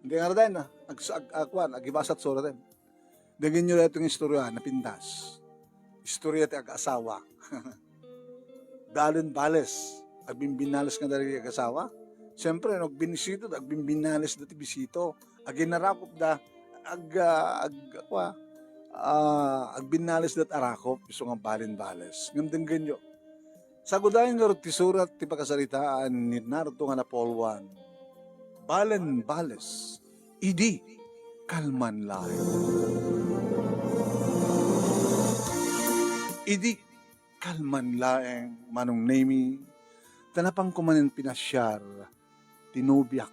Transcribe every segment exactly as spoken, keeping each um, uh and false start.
Hindi nga rin, ah, ag-, ag-, ag-, kuan, agibasat sura din. Dagin nyo daytoy nga istorya, napintas. Istorya ti ag-asawa. Balen bales. Agbimbinales nga dagiti ag-asawa. Siyempre, no, agbinisito, agbimbinales da ti bisito. Aginarakop da, ag-, ah, ag-, kua, ah, agbinnales dat arakop, isu nga balen bales. Ngem denggenyo. Sagudayen ngarud ti surat ti pakasaritaan ni Nardo nga napulwan. Balen bales. Idi kalman laeng. Idi kalman laeng, Manong Nemi, ta napanko manen pinasiar ti nobiak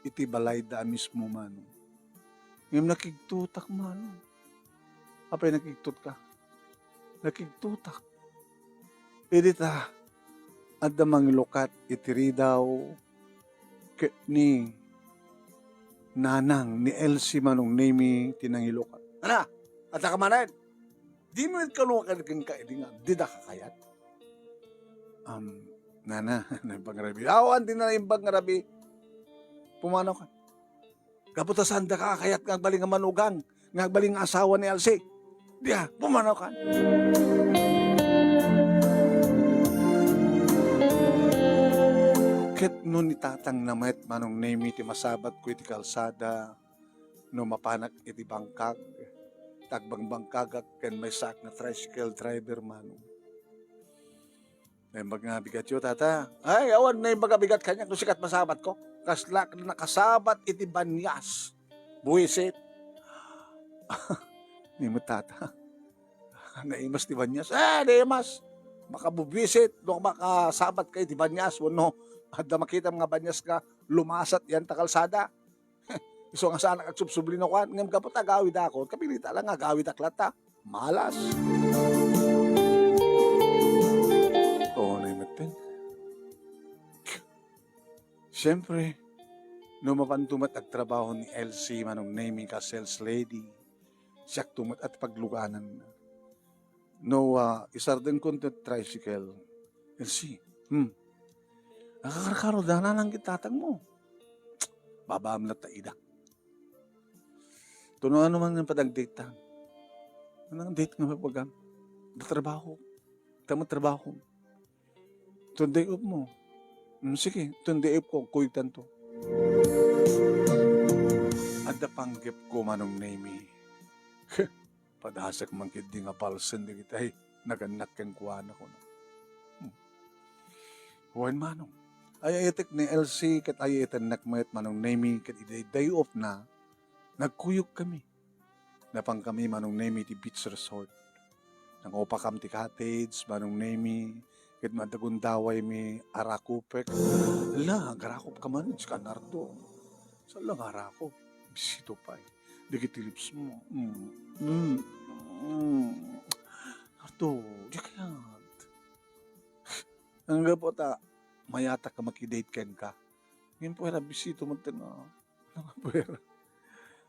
iti balayda a mismo, Manong. Ngem nakigtotak, Manong. Apay nakigtotka? Nakigtotak. Idi ta, adda mangilukat iti ridaw ket ni nanang ni Elsie, Manong Nemi, ti nangilukat. Ana, adda ka manen? Dimo met kano kenka idi nga dida kakayat? Am, nana, naimbag nga rabii. Awan, di na naimbag nga rabii. Pumanaw ka. Gapu ta saan daka kakayat nga agbalin nga manugang, nga agbalin nga asawa ni Elsie. Dia, pumanaw ka. Ket no ni tatang na met, Manong Nemi, ti masabatko iti kalsada, no mapanak iti bangkag, ta agbangbangkagak ken maysaak nga tricycle driver, Manong. Naimbag nga bigatyo, tata. Ay, awan naimbag nga bigat kaniak no sika ti masabatko. Kasla nakasabat iti banias. Buwisit. Ni met, tata. Naimas ti banias. Eh, naimas. Makabubuwisit no makasabatka iti banias wenno adda makitam nga banias nga lumasat idiay kalsada. Isu nga saanak agsubsubli no kuan, ngem gapu ta agawidakon, kapilita la nga agawidak latta. Malas. Oo, naimetten. Siyempre, no mapanto met agtrabaho ni Elsie, Manong Nemi, nga sales lady, siakto met a ti paglugananna. No, ah, isardengko ti tricycle. Elsie, hmm. Nakakarkaro, dananang ket tatangmo. Babaam latta ida. Tuno ano man nga padagdate ta. Anong date nga mapagam? Da trabaho. Tama trabaho. Itong day off mo. Hmm, sige, itong day off ko, kuyog tanto. Adda panggep ko, Manong Nemi. Padasek man ketdi nga palsen dagiti ay nagannak kenkuana, kunak. Hmm. Wen, Manong. Ay-ayatek ni Elsie ket ay-ayatennak met, Manong Nemi, ket idi day off na, nagkuyog kami. Napan kami, Manong Nemi, ti beach resort. Nangupakam ti cottage, Manong Nemi, ket madagundawaymi arakupek. Ala, agarakop ka man, sika, Nardo. Saan la nga arakop? Bisito pay. Dagiti lips mo. Mm. Mm. Mm. Nardo, di kayat. Anggapo ta, mayatak ka makidate kenka. Ngem puwera, bisito met nga. Nang puwera.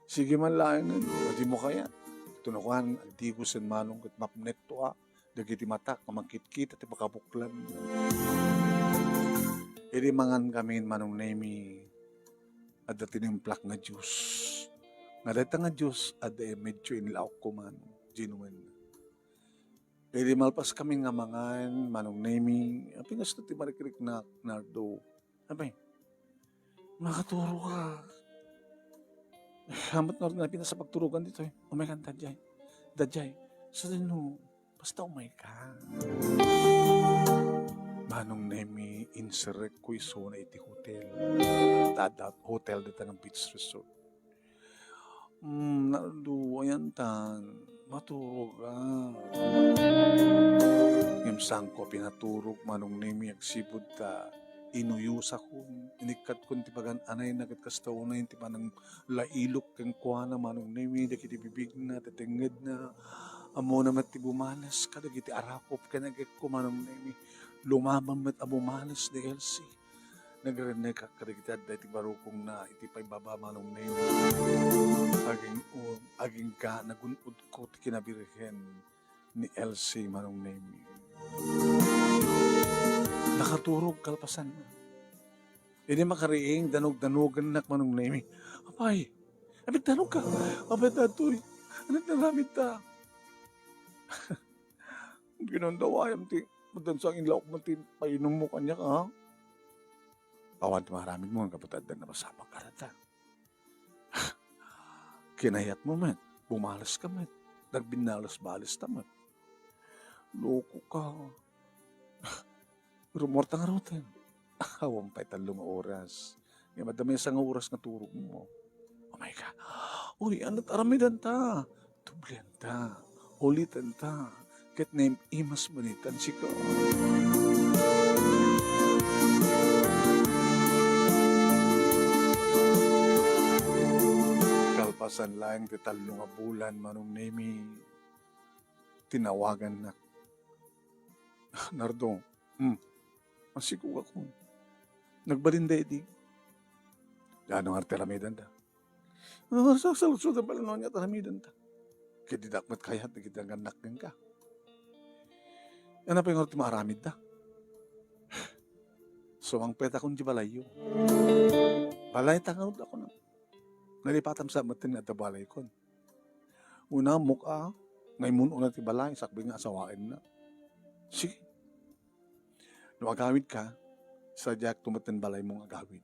Sige man laengen, no dimo kayat. Ito no kuan, agdigosen, Manong, ket mapnekto a dagiti matak nga mangkitkita ti pakabuklan. Idi mangan kami, Manong Nemi, adda tinimplak nga juice. Nga dayta nga juice, adda medyo inlaokko, Manong, genuine. Idi malpas kami nga mangan, Manong Nemi, apinasno ti marikrik na, Nardo. Apay, makaturog ka. Hamat nga rin na pinasapagturugan dito eh. Umay ka, Dayjay. Dayjay, sa din no, basta umay ka. Manong Nemi, inserek ko isuna iti hotel. Tada hotel dito ng beach resort. Mm, Nardo, ayantan, maturog ka. Ngem saanko a pinaturog, Manong Nemi, agsipud ta inuyosakon, inikkatkon ti pagan-anayna ket kasta unay ti pananglailok kenkuana, Manong Nemi, dagiti bibigna, tetengngedna, ammona met ti bumales kadagiti arakop ken agekko, Manong Nemi. Lumaban met a bumales ni Elsie. Nagrennegak kadagiti adda iti barukongna iti paibaba, Manong Nemo. Aging-, agingga, nagun-odko ti kinabirhen ni Elsie, Manong Nemo. Nakaturog kalpasanna. Idi makariing, danog-danogennak, Manong Nemo. Apay, apay, tanong ka. Apay, datoy. Ano ti aramidta? Ginondawayam ti madansa nga inlawak man ti painummo kaniak, ha? Awan ti maaramidmo, gapu ta adda napasamak ka dita. Kinayatmo met, bumales ka met, nagbinnales-bales ta met. Loko ka. Rummuarta ngaruden. Awan pay tallo nga oras. Ngem adda maysa nga oras nga turogmo. Oh my God. Uy, ano ti aramidenta? Doblenta. Ulitenta. Ket naim-imas manen ita sika. Kalpasan laeng ti tallo nga bulan, Manong Nemy, tinawagannak. "Nardo, hmm, masikogakon. Nagbalin daydi." "Ano nga ti aramidenta?" "Ah, sa-, saludsod a balin no ania ti aramidenta. Ket didak met kayat dagiti nagannak kenka." "Ano pay ngarud ti maaramidda?" "Sumangpetakon ti balayyo." "Balayta ngarud a kunam. Nalipatam sa met nga adda balaykon." "Unammok a, nga immun-una ti balay, sakbay nga asawaenna." "Sige. No agawidka, sadiakto met ti balaymo nga agawid."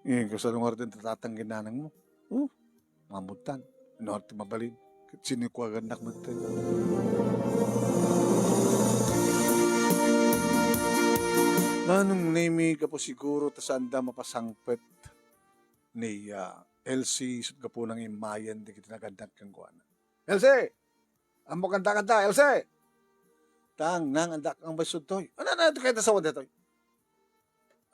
"Eh, kasano ngarud ti tatang ken nanangmo?" "Oh, mamutan. Ano ti mabalin? Ket sinikuagannak met." Manong Nemy, gapu siguro ta saanda mapasangpet ni, ah, Elsie, isut' gapuna nga immayen dagiti nagannak kenkuana. "Elsie! Ammok kanta, kanta, Elsie!" "Tang, nang, adda kang basudtoy." "Ano, ano, ito kayo tasawan ditoy?"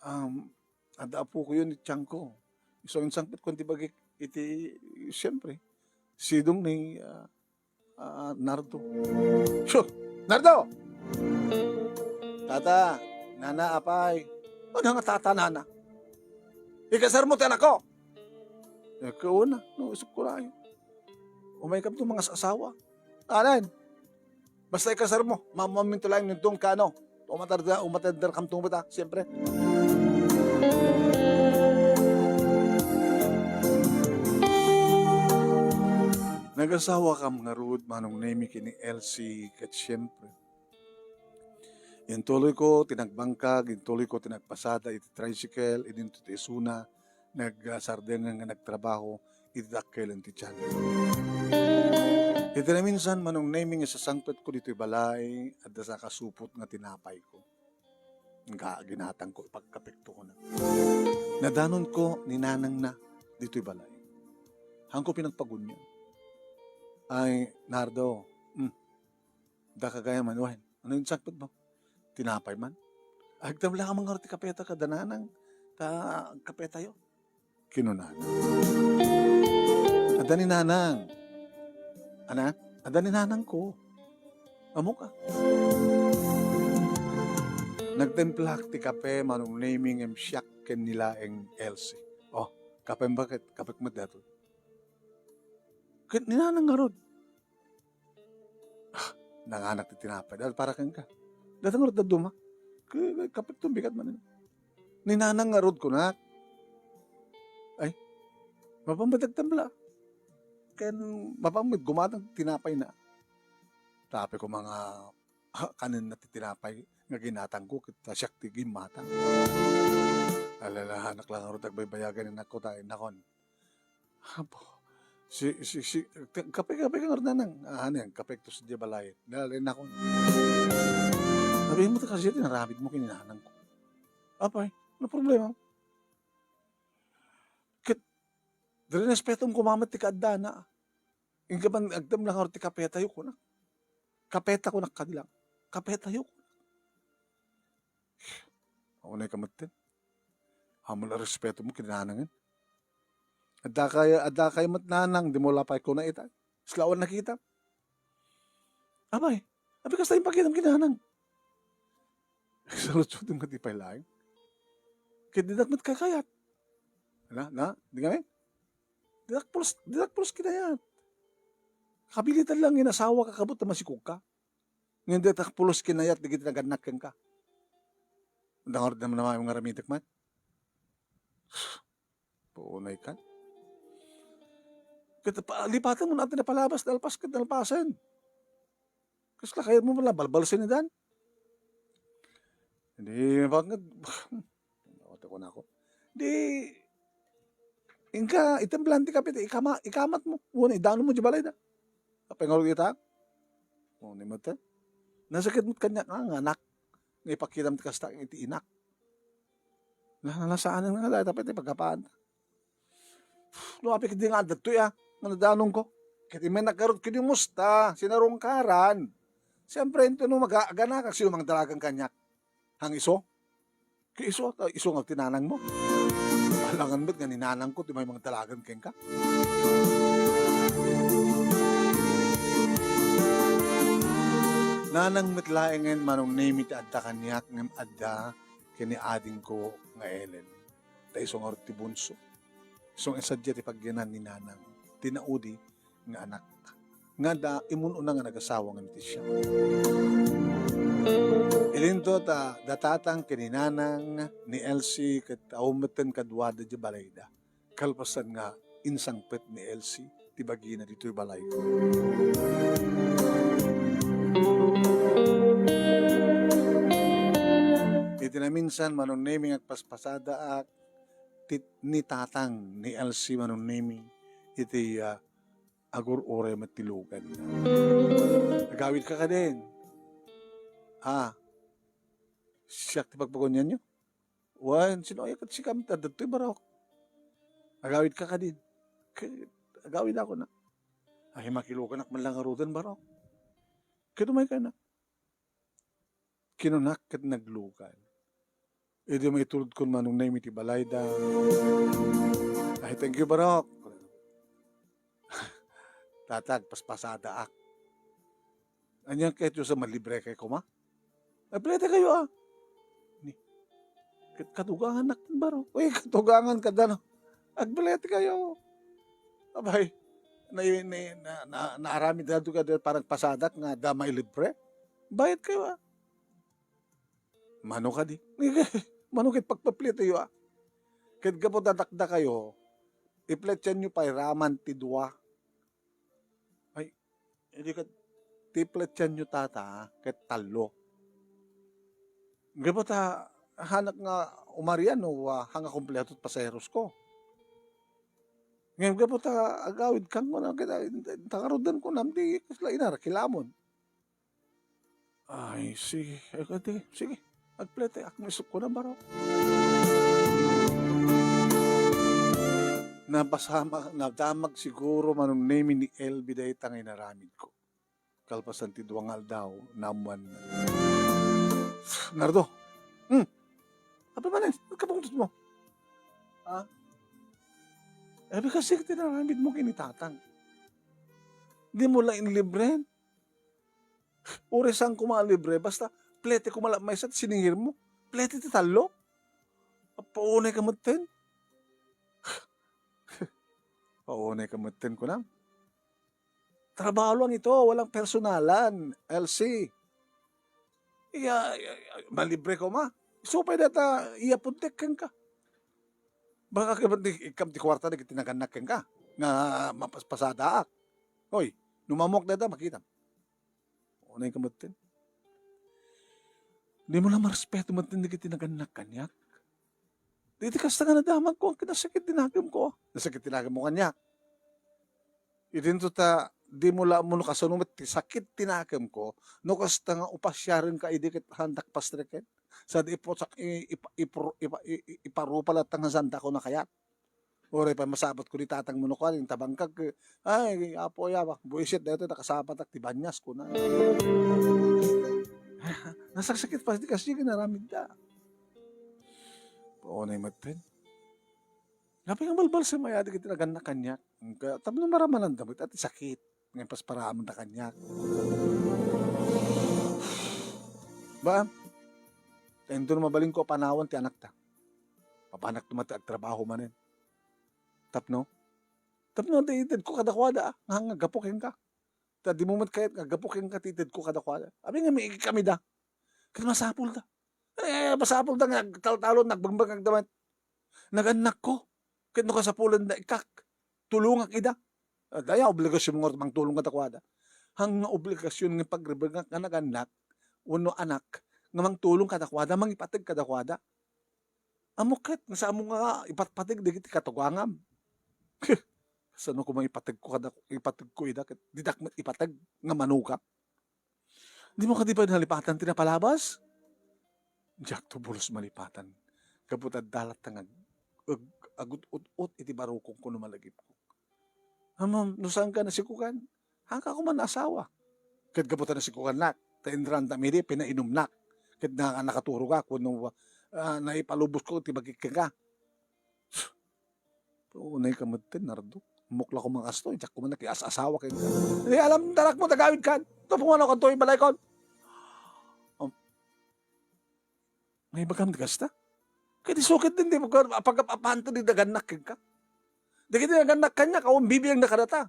"Um, adda apokoyon iti tiangko. Isu insangpet ko ti bagik iti, siyempre, sidong ni, ah, ah, Nardo." "Siyo! Nardo!" "Tata, nana, apay." "Ano nga tata, nana? Ikasarmo ti anakko?" "Eh, kauna, no, isip ko layo. Umaykam to mangas-asawa. Anan? Basta ikasarmo, maammoanmin to laeng nindong kano. Umatarda, umatenderkam to met, siyempre." Nagasawakam ngarud, Manong Nemy, ken ni Elsie, ket siyempre, intuloyko ti nagbangkag, intuloyko ti nagpasada iti tricycle, idinto ti isuna, nagsardeng nga nagtrabaho iti dakkel ti tiyan. Iti naminsan, Manong Nemy, nga sasangpetko ditoy balay, adda sa kasupot nga tinapayko. Nga ginatangko, ipagkapekto ko na. Nadanonko ni nanangna ditoy balay. Hanko pinagpagunyan. "Ay, Nardo, hmm, daka gayam man, wen, ano insangpetmo? Tinapay man?" "Agtabla ka man ngarud ti kapeta kada nanang, ta agkapetayo," kinunana. "Adda ni nanang." "Ana? Adda ni nanangko. Ammok a." Nagtimplak ti kape, Manong Nemy, ngem siak ken ni laeng Elsie. "Oh, kapem baket, kapek met daytoy." "Ket ni nanang ngarud?" "Ah, nanganak ti tinapay. Dayta para kenka. Dayta ngarud dadduma. Ke-, ke-, kapekto bigat man." "Ni nanang ngarud," kunak. "Ay, mapan met agtabla. Ken mapan met gumatang tinapayna." Tapay ko nga, ah, kanenna ti tinapay nga ginatangko, ket ta siak ti gimmatang. Alalahanak la ngarud ti agbaybayagan ni anakko, ta innakon. Apo. Si, si, si, ka-, kape, kape ka ngarud, nanang. Ah, ano yan? Kape to sa balay. Nalalain ako. Sabi mo, ta kasi tinaramidmo ken ni nanangko. Apay, ano problema? Ket, direspetom ko met ti kaaddana. Inka man, agtam lang ti kapetayo, kunak. Kapeta, kunak, kadi lang. Kapetayo, kunak. Awan ay kamattin. Ammon a respetomo ken ni nanangen. Adda kay, adda kay met nanang, dimo la pay kuna ita. Islawan na kita. Apay, apay kasta impakitam ken ni nanang. Saludsodem nga di pay laeng. Ket didak met kakayat. Na, na, di kami? Didak pulos, didak pulos kinayat. Kabilitan lang inasawa ka, kabut ta masikog ka. Ngem didak pulos kinayat dagiti nagannak kenka. Dangar dem naman nga aramidek man. Puunay kan. Ket pa-, lipaten mo na ti napalabas, nalpas ket nalpasen. Kasla kayat mo pala balbalsen idan? Di, bakit? Ano ko na ako? Di, inka, item plan ti kapit, ikama, ikamat mo. Wala, idanon mo di balay da. Apay nga ulit ita? O, ni mo te? Nasakit mo kanya nga, nga anak. Nga ipakitam ti kasta, iti inak. Na, nalasaan nga dahil, tapos iti pagkapaan. No, apik di nga adda to, ya. Nga nadanong ko. Ket imay nagkarot kini musta, sinarungkaran. Siyempre, ito no, mag-, agana kag sino mang dalagan kaniak. Hang iso? Kay iso, ta-, iso nga tinanang mo. Alangan met nga ninanang ko, ti may mga dalagan kenka. Nanang met laengen Manong Nemi ti adda kaniak, ngem adda ken ni adingko nga Ellen. Ta iso ngarud ti bunso. Isu nga sadiay ti pagyanan ni Nanang, ti naudi nga anak. Nga da, imun-una nga nagasawa nga ni Tisha. Ilinto ta, da tatang ken ni Nanang, ni Elsie, ket awan metten kaduada di balayda. Kalpasan nga insangpet ni Elsie ti bagina ditoy balayko. Iti naminsan, Manong Nemi, nga agpaspasadaak ti, ni tatang ni Elsie, Manong Nemi, iti, ah, agur-uray met ti lugan. Agawid ka kadin. Ah, siak ti pagpagunyan nyo? Wen, sino aya ket sika met adda toy barok? Agawid ka kadin. Ke-, agawid ako na. Ay, makilukanak man lang ngaruden barok. Ket umay ka na. Kinunak ket naglugan. Idi maitulod kon Manong Nemi ti balayda. Ay, thank you, barok. Tatag, paspasadaak. Ania kayatyo sa malibre kay koma? Ay, plete kayo, ah. Ni, kat-, katugangan naktin baro. Uy, katugangan ka dano. Agplete kayo. Abay, na, na, na, na, naaramid na doon ka doon, parang pasadak nga da may libre. Bayad kayo, ah. Mano ka di? Mano ket pagpaplete yo, ah. Ket gapu dadakda kayo, ipletian yo pay raman ti dua. Ay, idi ket ti pletian yo tata, ket tallo. Gapu ta, hanak nga umarian no, ah, hanga kompleto ti pasaheros ko. Ngem gapu ta agawid kan mo na, ket, ah, takaruden ko nam ti kasla inara, kilamon. Ay, sige. Ay, sige. Agplete, ak mismo ko na baro. Napasama, nadamag siguro Manong Nemi ni Elby dayta nga inaramid ko. Kalpasan ti dua nga aldaw, naammuan. Nardo. Hmm. Apa manen? Kapungtot mo? Ha? Abi kasi ti naramid mo kini tatang. Di mo la inlibren? Uray saan koma a libre, basta plete koma la maysa ti siningir mo. Plete ti tallo? Apaunay ka metten? Paunay ka metten, kunam. Trabaho lang ito, walang personalan, Elsie. Iya, iya, iya, malibre koma. Supay data, iya puntek kenka. Baka ka di, ikam ti kwarta dagiti nagannak kenka. Nga mapaspasadaak. Hoy, numamuak data, makita. Unay ka metten. Di mo la marespeto metten dagiti nagannak kaniak. Dagiti kasta nga nadamag ko, ang kinasakit ti nakem ko. Nasakit ti nakem mo kaniak. Idinto ta, di mo la, mo kasano met ti sakit ti nakem ko, no kasta nga upasiaren ka idi ket handak pastreken. Sad ipusak, i-, ipa-, ipro-, ipa-, i-, i-, iparupa latta nga sanda ko nakayat. Uray pay masabat ko ni tatang mo no kuan, intabangkag, ay, Apo, ya, ba, buisit daytoy, nakasapatak ti banyas ko na. Nasaksakit pa, di kasi ginaramid da. Paunay metten. Napay nga balbalsem aya dagiti nagannak kaniak. Tapno maramananda met ti sakit nga ipasparaman da kaniak. Ba? Ta inton mabalin ko a panawan ti anakta. Papanak ti agtrabaho manen. Tapno? Tapno ti itedko kadakuada, ah, nga, nga gapu kenka. Ta di mo met kayat nga gapu kenka ti itedko kadakuada. Abi nga, mi-, kami da. Ket masapul da. Eh, masapul da nga agtaltalon, nagbangbanag da met. Nagannak ko. Ket no kasapulanda ikkak, tulongak ida. Adda aya obligasionmo nga mangtulong kadakuada? Haan nga obligasion nga pagrebengak nga nagannak wenno anak nga mangtulong kadakuada, mangipateg kadakuada. Ammok ket nga saanmo nga ipatpateg dagiti katugangam. Kasano koma ipateg ko kada, ipateg ko ida ket didak met ipateg nga manugak? Dimo kadi pay nalipatan ti napalabas? Diakto bulos malipatan. Gapu ta adda latta nga ag-, ag-, agut-ut-ot iti barukongko no malagipko. Ammom, no saanka nasikokan, haanka koma naasawa. Ket gapu ta nasikokannak, ta inrandam idi, pinainumnak. Ket na-, nakaturogak wenno, ah, naipalubosko ti bagik kenka. Unay ka metten, Nardo. Ammok la koma kastoy, diak koma nakias-asawa kenka. Di alam, tarakmo, tagawid kan. Tapos ano kanto, ibalay kon. Um, Naibagam ti kasta? Ket isu ket din, di pag-, pag-, apanta di nagannak kenka. Dagiti nagannak kaniak, awan bibiangna kadata.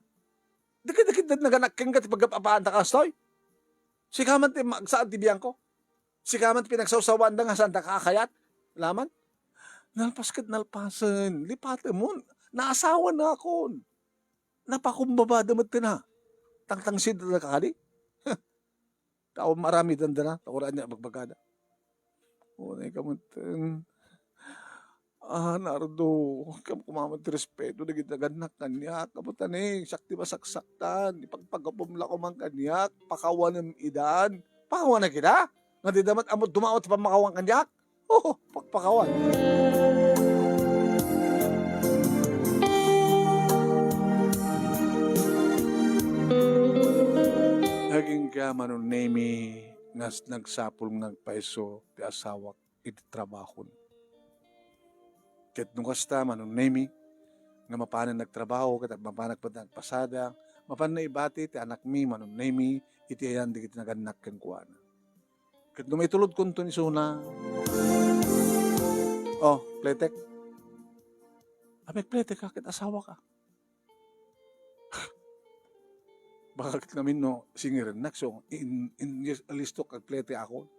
Dagiti, dagiti nagannak kenka ti pag-, apanta kastoy. Sika man ti magsaan ti biangko. Sika man ti pinagsawsawaanda nga saanda kakayat. Laman. Nalpas ket nalpasen. Lipatemon. Naasawanakon. Napakumbabada met ken a. Tangtangsid na kadi. Tao maramidanda na, ta uray ania bagbagada. Unay ka met, ah, Nardo, kam-, kumaman ti respeto dagiti nagannak kaniak. Kabuta ni, siak ti masaksaktan. Ipagpagapom la koman kaniak. Pakawanem idan. Pakawanak ida? Nga di damat ammo dumawat ti pammakawan kaniak? Oh, pakpakawan. Agingga, Manong Nemy, nga s-, nagsapul nga agpayso ti asawak iti trabahon. Ket no kasta, Manong Nemy, nga mapanen nagtrabaho ket mapanak met nagpasada, mapan naibati ti anakmi, Manong Nemy, iti ayan dagiti nagannak kenkuana. Ket no maitulodkonto isuna, oh, pletek. Apay agpletek ka ket asawaka? Baka ket ngamin no singirennak, so in, in, yes, alistok agpletekakon.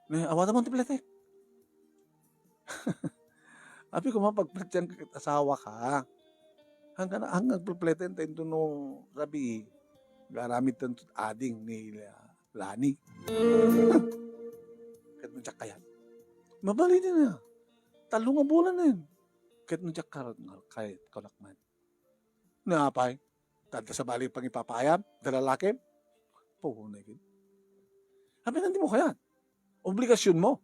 Ne, awatam ti pletek. Apay koma pagpletekan ket asawaka? Haanka, haan nga agplepleten ta intono rabii, agaramid tanto ading ni, ah, Lani. Ket no diak kayat, mabalinen a. Tallo nga bulanen. Ket no diak kar-, kayat, kunak man. Napay? Ta adda sabali pangipapaayam, da lalakim? Puhuno ket. Apay nga dimo kayat? Obligasionmo.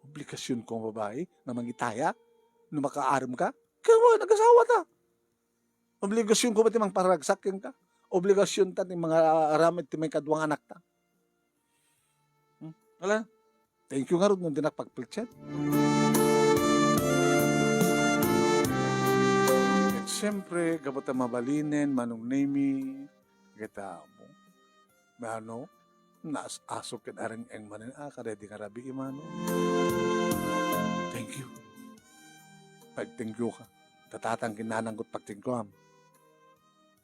Obligasionko nga babai nga mangitaya no makaarem ka? Ket wen, nagasawa ta. Obligasionko ba ti mangparagsak kenka? Obligasionta ti mangaaram iti maikadua nga anakta. Hmm? Ala, thank you ngarud no dinak pagpletekan. Ket siempre, gapu ta mabalinen, Manong Nemy, ket amo, mano, naas-asok ken areng-eng manen a, kadaydi nga rabii, mano. Thank you. Pag-thank you ka. Ta tatang ken nanangko ti pag-thank you am.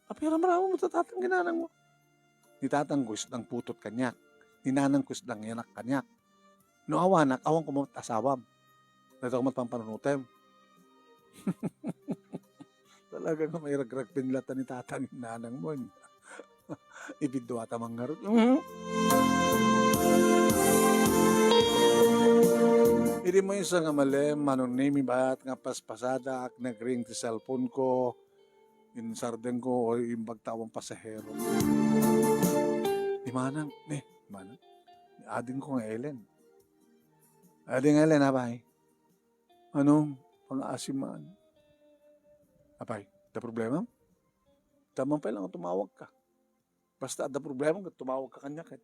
Apay ramrammo ta tatang ken nanangmo? Ni tatangko isut' nangputot kaniak. Ni nanangko isut' nangiyanak kaniak. No awanak, awan koma met asawam. Dayta koma met pampanunotem. Talaga nga mairagragpin latta ni tatang ken nanangmo. Ibiddua ta man ngarud. Mhm. Idi maysa nga malem, Manong Nemy, bayat nga paspasadak, nag-ring ti cellphone ko. Insardengko, o, imbag ta awan pasahero. Ni manang, ni manang, ni adingko nga Ellen. Ading Ellen, apay? Ano, pangaasim man. Apay, adda problema? Tamang pay lang tumawag ka. Basta adda problema, tumawag ka kaniak ket.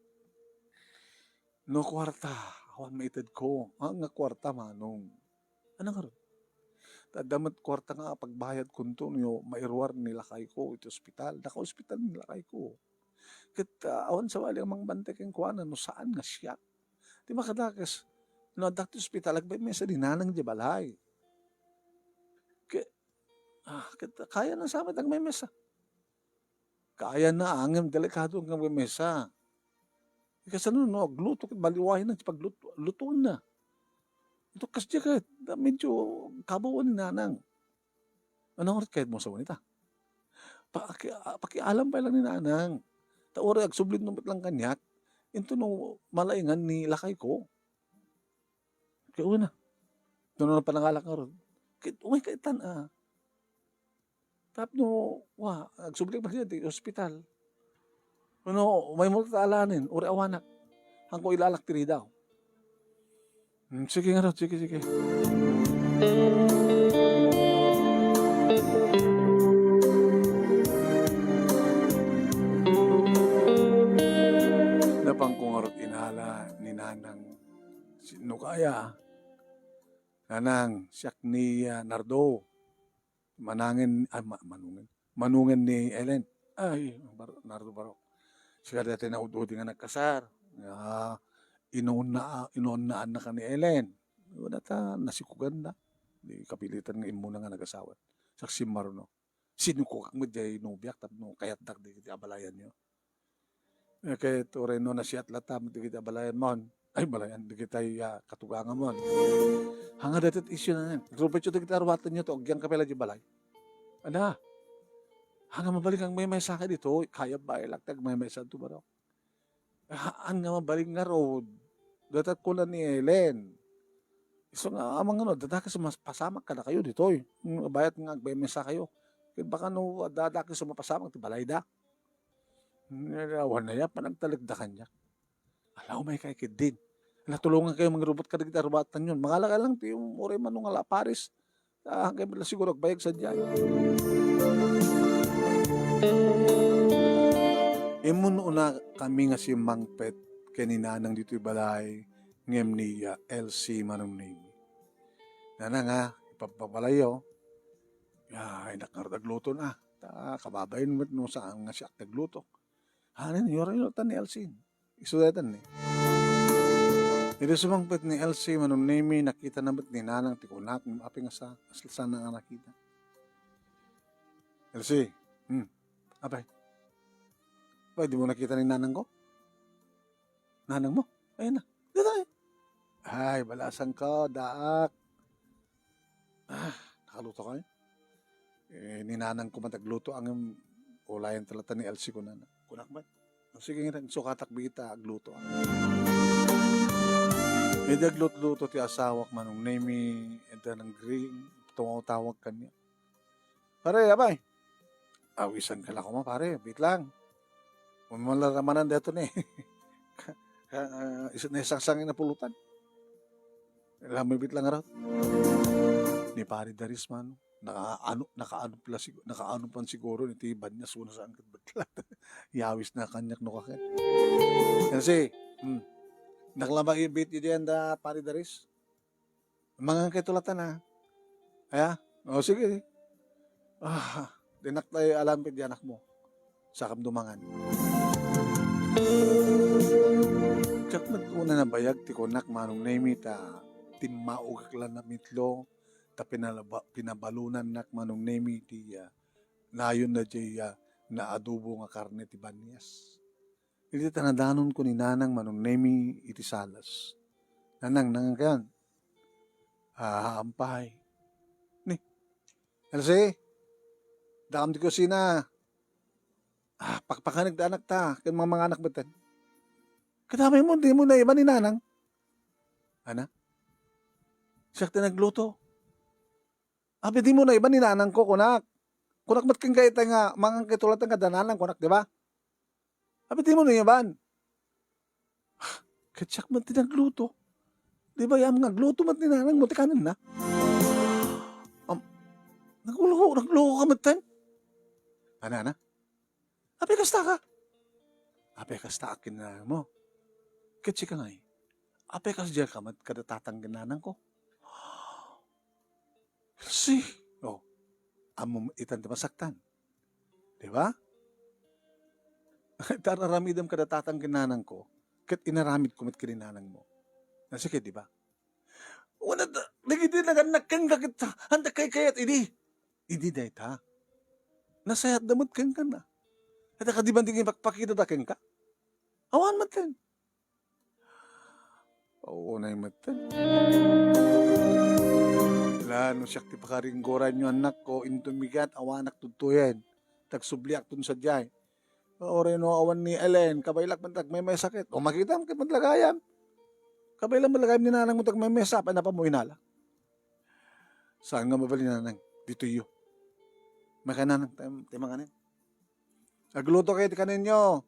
No kuarta, awan maitedko. Ah, nga kuarta, manong. Ano ngarud? Ta adda met kuarta nga pagbayadkonto no mairuar ni lakayko iti ospital. Naka-ospital ni lakayko. Ket, ah, awan sabali a mangbantay kenkuana no saan nga siak. Ti makadakes, no addak ti ospital, agmemmesa ni nanang diay balay. Ke-, ah, ket kayana sa met agmemmesa. Kayana, ngem delikado nga agmemmesa. Kasano no agluto ket maliwayan ti paglut-, lutoenna? Ito kasdiay ket, medyo kabaw ni nanang. Ania ngarud kayatmo a sawen ita? Paki-, a-, pakialam pay lang ni nanang. Ta uray agsublitmo met lang kaniak, intono malaingan ni lakayko. Ket wen a. Ket no panangalak ngarud, ket umayka itan a. Tapno, wa, agsubli man dayta iti ospital. Wenno, umaymo ta alaen, uray awanak. Haanko ilalak ti ridaw. Hmm, sige ngarud, sige, sige. Napanko ngarud inala ni Nanang, "Sino kaya?" "Nanang, siak ni, ah, Nardo. Manangen, ah, ma-, manungen, manungen ni Ellen." "Ay, Bar-, Nardo Barok, sika dayta naud-udi nga nagkasar. Nga inuuna-, inuunaanka ni Ellen. Wala ta nasikuganna. Di kapilitan nga immuna nga nagasawa. Siak si Marno. Sinukokak met diay nobiak tapno kayatdak dagiti abalayanyo." Eh, ket uray no nasiat latta met dagiti abalayanmon. Ay, balayan, dagiti, ah, katuganganmon. Haan nga dayta ti isyu na. Nagrumpetyo dagiti aruatenyo, ta agyangka pay la diay balay. Ania? Haan nga mabalin nga agmaymaysaka ditoy. Kayat baelak ti agmaymaysa ditoy, Barok. Haan nga mabalin ngarud. Dayta kuna ni Ellen. Isu nga, amang ano, adda dakes a mapasamak kadakayo ditoy. Hmm, bayat nga agmaymaysakayo. Ket baka no adda dakes a mapasamak ti balayda. Awan aya, panagtalekda kaniak. Ala, umayka ket din. Natulongankayo mangrubot kadagiti aruatenyo. Mangalak lang ti uray mano nga La Paris. Ah, kay la siguro agbayag sadiay. Immun-una kami nga simmangpet ken ni Nanang ditoy balay, ngem ni, ah, Elsie Manong Nemi. "Nanang, ah, ipabbabalayyo. Ya, innak ngarud agluto na. Ta kababain met no saan nga siak ti agluto." Hanen, yura-yura ta ni Elsie. Isu daytan ni. Idi sumangpet ni Elsie, Manong Nemi, nakitana met ni Nanang ti kunak, ngem apay nga sa-, saan nga nakita. "Elsie, hmm, apay? Apay, dimo nakita ni nanangko?" "Nanangmo? Ayan na. Dito eh." "Ay, balasangko, daak. Ah, nakaluto kayo?" Eh, ni nanangko met agluto, ngem ulayan talaga ni Elsie kunana. Kunak met. "O, sige, ngira, insukatak bigita agluto." Idi agluto-luto ti asawak, Manong Nemi, ita nang green, tumawtawag kaniak. "Pare, apay?" "Awisanka la koma, pare, bitlang. Mamaramanan dayto ni, ka-, ka-, ah, is-, naisangsangi na pulutan. Alam mo, bitlang, arat." Ni Pare Daris man, nakaano, nakaano pala sig-, nakaano pan siguro iti banyas, kuna saan ket betla. Yawis na kaniak no kaket. Kasi, hmm, naklama ibit idi anda Pare Daris. "Mangan kay tulatan, ah." "Aya? O, sige." "Ah, dinak tay alam ket di anakmo. Sakam dumangan." Diak met una nabayag ti kunak, Manong Nemi, ta timmaugak la namitlo, ta pinalaba-, pinabalonannak, Manong Nemi, ti, ah, nayon na diay, ah, naadobo nga karne ti banyas. Iti tanadanonko ni Nanang, Manong Nemi, iti salas. "Nanang, nangan kayon?" "Ah, ampay." Ni, "Elsie, dakam ti kusina. Ah, pakpakanek ti anakta, ken mamanganak metten." "Kadamay mo, dimo naiba ni Nanang?" "Ana? Siak ti nagluto." "Apay dimo naiban ni nanangko," kunak. Kunak met kenka itay nga, "Mangan kay tulatan kada nanang," kunak, di ba? "Apay dimo naiban?" "Ket siak met ti nagluto. Di ba, yam nga agluto met ni nanangmo ti kanenna?" Am, nagluko, nagluko ka metten? Ana, ana? "Apay kasta ka?" "Apay kasta a kinananmo? Ket sika ngay, apay kasdiay ka met kada tatang ken nanangko?" Si, oh, ammom itan ti masaktan. Di ba? Ita ar-aramidem kada tatang ken nanangko, ket inaramidko met ken ni nanangmo. Nasike, di ba? Wala da, dagiti nagannak kenka ket, anda kaykayat idi? Idi dayta. Nasayatda met kenka na. Ket kadi man ti ipakpakitada kenka? Awan met ken. Paunay metten. La, no siak ti pakaringgoranyo, anakko, inton bigat, awanak tudtoyen. Tagsubliakton sadiay. Uray no awan ni Ellen, kabaylak met agmaymaysa ket. O makitam ket met la gayam. Kabaylan met la gayam ni nanangmo ti agmaymaysa, apay napanmo inala. Saan nga mabalin, nanang? Ditoyyo. Maka, nanang, tay, tay manganen. Agluto kayo ti kanenyo.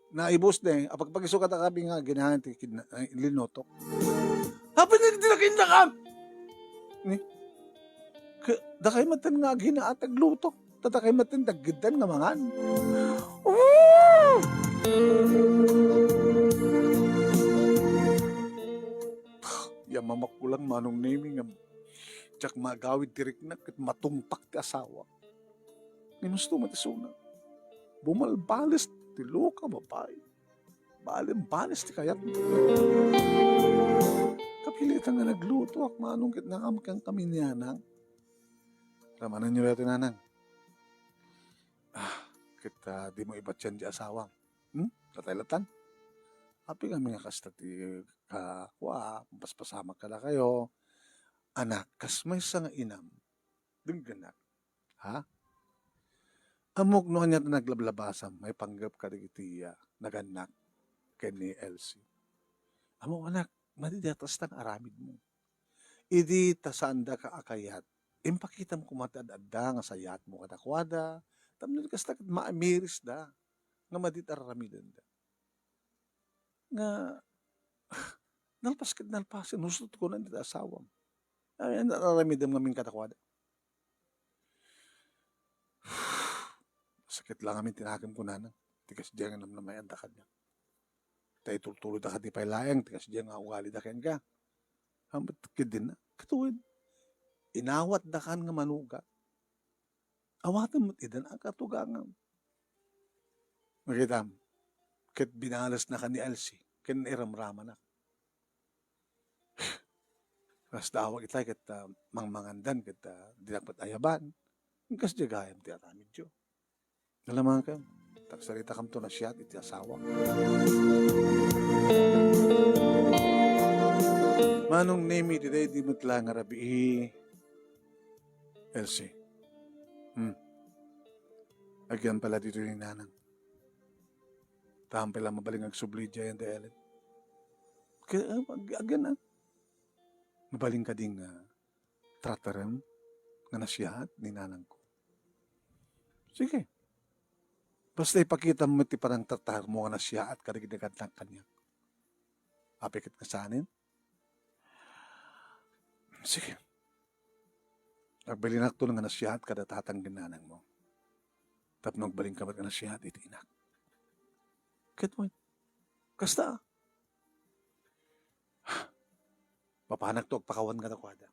Naibus ne. Apagpagiso kadakami nga aginahan ti kidna-, ay, linutok. Apay nga di nakinnakam? Ni? Ka-, dakay met nga aginaat agluto. Tatakay met ti daggeddan nga mangan. Woo! Ya mamakkulan, Manong Nemi, nga diak maagawid ti riknak ket matungpak ti asawa. Ni musto met isuna. Bumalbales ti loka, babae. Balinbales ti kayat. Kapilitan nga naglutoak, Manong, ket nangamkam kami ni Nanang. Ramananyo daytoy, Nanang. Ah, ket, ah, dimo ibatian ti asawam. Hmm? Latay-latan. Apay kami nga kasta ti kakua, paspasamak kadakayo. Anak, kas maysa nga inam, denggenak. Ha? Ammok no ania ti naglablabasam maipanggep kadagiti, ah, nagannak ken ni Elsie. Ammok, anak, madi dayta kasta nga aramidmo. Idi ta saandaka a kayat, impakitam koma ti ad-adda nga sayaatmo kadakuada, tapno kasta ket maamirisda nga madi ti ar-aramidenda. Nga nalpas ket nalpasen, husto ti kunan dita asawam. Ay, ar-aramidem ngamin kadakuada. Sakit lang amin ti nakem kunana. Ti kasdiay nga namnamayan da kaniak. Ta itultuloy da kadi pay laeng, ti kasdiay nga ugali da kenka. Hamet ket dinna, katuwid. Inawat da kan nga manuga. Awaten met idan a katugangam. Makitam, ket binales na kan ni Elsie, ken iramramanak. Kas daawag itay ket, ah, mangmangandan ket, ah, dinak met ayaban. Kas diay gayam ti aramidyo. Nalamankam, tagsaritakamto nasiat iti asawa. Manong Nemi, iti daydi met la nga rabii, Elsie. Hmm. Agyan pala dito ni Nanang. Taam pala mabaling agsubli diay, Ate Ellen. Kaya, ah, ag-, agyan, ah. Mabaling ka ding, ah, tratarem nga nasiyaat ni nanangko. Sige. Basta ipakitam met ti panangtratarmo nga nasiyaat kadagiti nagannak kaniak. Apay ket nga saanen? Sige. Agbalinakto nga nasiyaat kada tatang ken nanangmo. Tapno agbalinka met nga nasiyaat iti inak. Ket wen, kasta. Papanakto agpakawan kadakuada.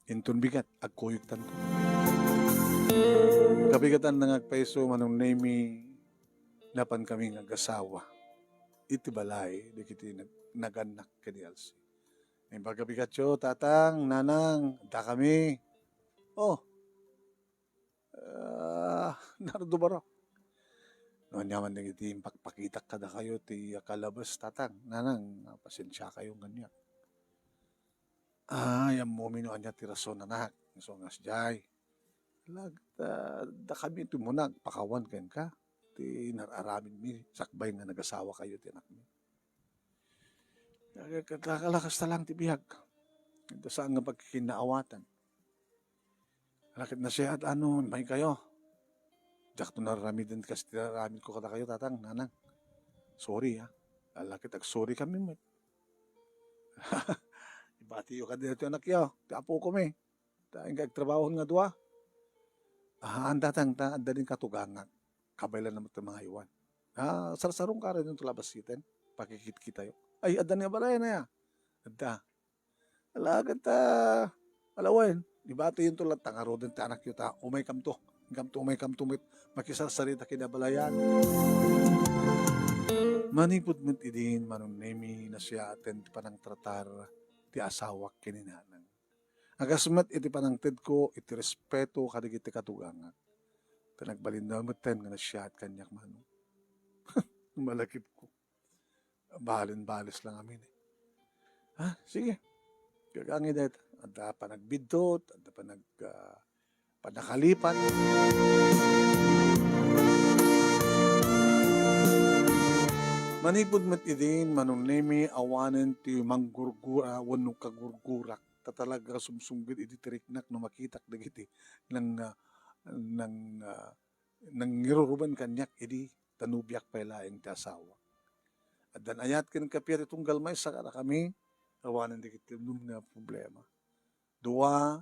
Inton bigat, agkuyogtanto. Kabigatanna nga agpayso, Manong Nemi, napankami nga agasawa iti balay dagiti nag-, nagannak ken ni Elsie. Imbag a bigatyo, Tatang, Nanang, addakami. Oh, Ah, Nardo Barok. No ania man dagiti impakpakitak kadakayo ti akalabes, Tatang, Nanang, pasensiakayo kaniak. Ay, ammomi no ania ti rason, anak. Isu nga sadiay. Lag-, ta-, dakami ti umuna agpakawan kenka. Ti nar-aramidmi, sakbay nga nagasawakayo ti anakmi. Kala-, kala-, kasta lang ti biag. Ita saan nga pagkikinnaawatan. Ala ket nasiyaat, ano, imaykayo. Diakto nararamiden kas ti aramidko kadakayo, Tatang, Nanang. Sorry, ha. Ala ket agsorry kami met. Ibatiyo kadi daytoy anakyo, ti apokomi. Ta inka agtrabahon nga dua. Ahaan, Tatang, ta adda din katugangak. Kabaylan met ti mangaywan. Ah, sarsarong ka rin yung tulabas siten. Pakikitkitayo. Ay, adda ni abalayan na ya. Adda. Ala, ket, ah, ala wen, ibati yun to latta, ngaruden ti anakyo ta, umaykamto. Inkamto, umaykamto met, makisarsarita kida balayan. Manipud met idin, Manong Nemi, nasiyaaten ti panangtratar ti asawak ken ni Nanang. Agas met iti panangtedko iti respeto kadagiti katugangak. Ta nagbalinda metten nga nasiyaat kaniak, Manong. Malakipko. Balen-bales lang amin, eh. Ha? Sige. Gagangi dayta. Adda panagbiddut, adda panag, ah, panakalipat. Manipud met idin, Manong Nemi, awanen ti manggurgura wenno kagurgurak. Ta talaga sumsumged idi ti riknak no makitak dagiti nang, ah, nang, ah, nangiruruben kaniak idi ta nobiak pay laeng ti asawak. Addan ayat ken kappia ti tunggal maysa kadakami, awanen dagiti umnom nga problema. Dua,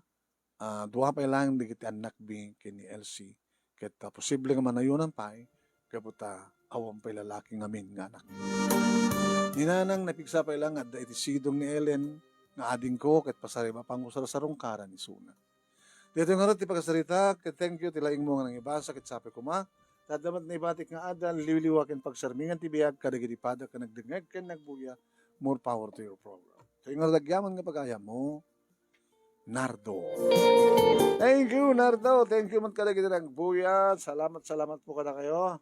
ah, dua pay laeng dagiti annakmi ken ni Elsie, ket, ah, posible nga manayonan pay, gapu ta awan pay lalaki ngamin nga anak. Ni Nanang, napigsa pay laeng nga adda iti sidong ni Ellen nga adingko, ket pasaribapanko sarsarungkaran isuna. Daytoy ngarud ti pagsarsarita, ket thank you ti laingmo nga nangibasa, ket sapay koma, ta adda met naibatik nga adal, liwliwa ken pagsarmingan ti biag kadagiti pada ken nagdengngeg ken nagbuya. More power to your program. Daytoy ngarud agyaman nga pagayammo, Nardo. Thank you, Nardo. Thank you met kadagiti nagbuya. Salamat, salamat po kadakayo.